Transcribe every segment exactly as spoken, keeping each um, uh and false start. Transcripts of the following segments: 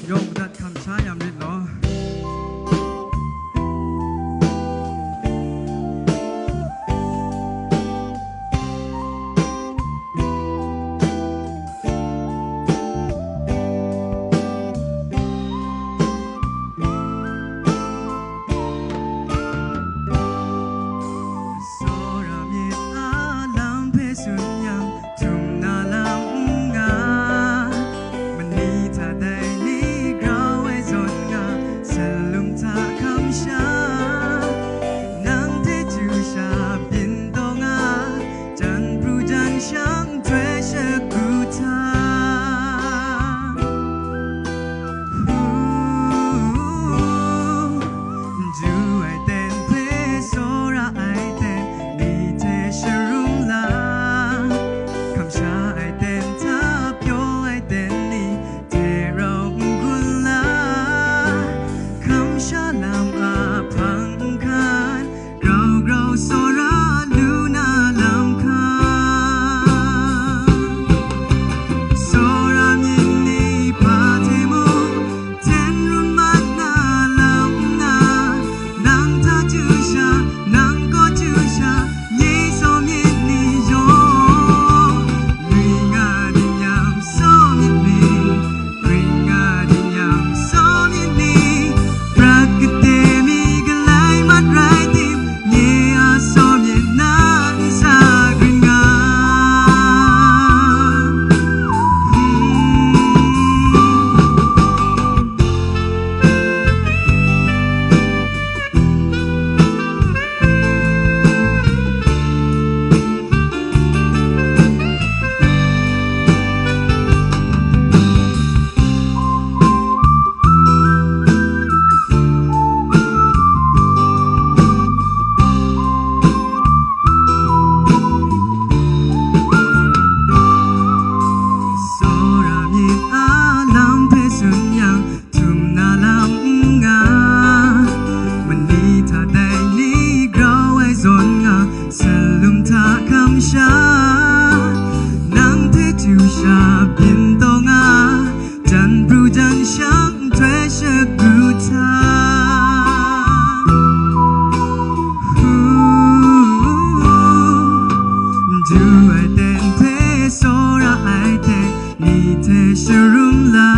Yawng madat hkam sha yam rit law. Tsawra myit a lam hpe tsun yang, htum na lam n nga, mani hta dai ni grau ai zawn nga, salum hta hkam sha, nang hte chyu sha byin taw nga, jan pru jan shang nhtoi shagu hta. Hu, n ju ai ten hpe tsawra ai ten ni hte sharum la, hkam sha ai ten hta pyaw ai ten ni hte rau n gun la, hkam sha lam a hpang n hkan, grau grau tsawra lu na lam hkan. Tsawra myit ni hpa hte mung, hten run mat na lam n nga, nang hta chyu sha, nang kaw chyu sha, nye tsaw myit ni yawng, lui nga ding yang tsaw myit ni, grin nga ding yang tsaw myit ni, prat kade mi galai mat rai tim, nye a tsaw myit na n sa grin nga. Hmm. Tsawra myit a lam hpe tsun yang, htum na lam n nga, mani hta dai ni grau ai zawn nga, salum hta hkam sha, nang hte chyu sha byin taw nga, jan pru jan shang nhtoi shagu hta. Hu, n ju ai ten hpe tsawra ai ten ni hte sharum la,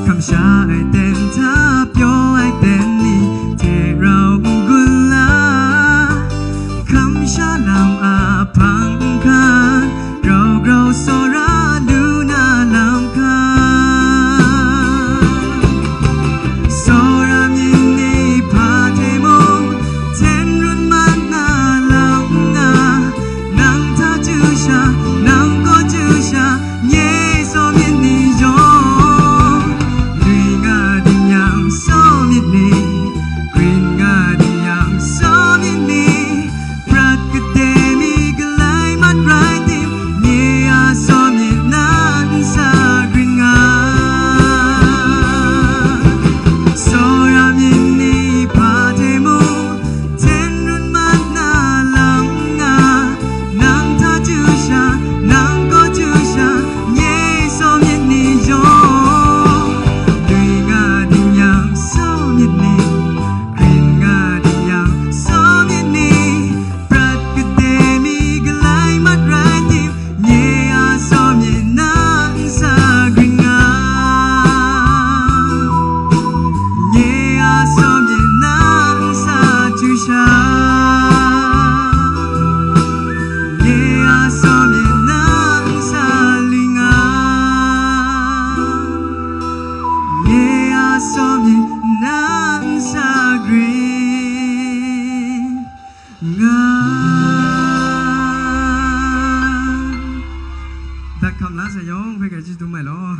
hkam sha ai ten hta pyaw ai ten ni hte rau n gun la, hkam sha lam a hpang n hkan, grau grau tsawra lu na lam hkan. Tsawra myit ni hpa hte mung, hten run mat na lam n nga, nang hta chyu sha, nang kaw chyu sha, nye tsaw myit ni yawng, lui nga ding yang tsaw myit ni, grin nga ding yang tsaw myit ni, prat kade mi galai mat rai tim, nye a tsaw myit na n sa grin nga. Tsawra myit ni hpa hte mung, hten run mat na lam n nga, nang hta chyu sha, nang kaw chyu sha, nye tsaw myit ni yawng, lui nga ding yang tsaw myit ni, grin nga ding yang tsaw myit ni, prat kade mi galai mat rai tim, nye a tsaw myit na n sa grin nga. Nye a tsaw myit na n sa chyu sha, nye a tsaw myit na n sa lui nga, nye a tsaw myit na n sa grin nga. Dat hkam la sa yawng hpe grai chyeju dum ai law.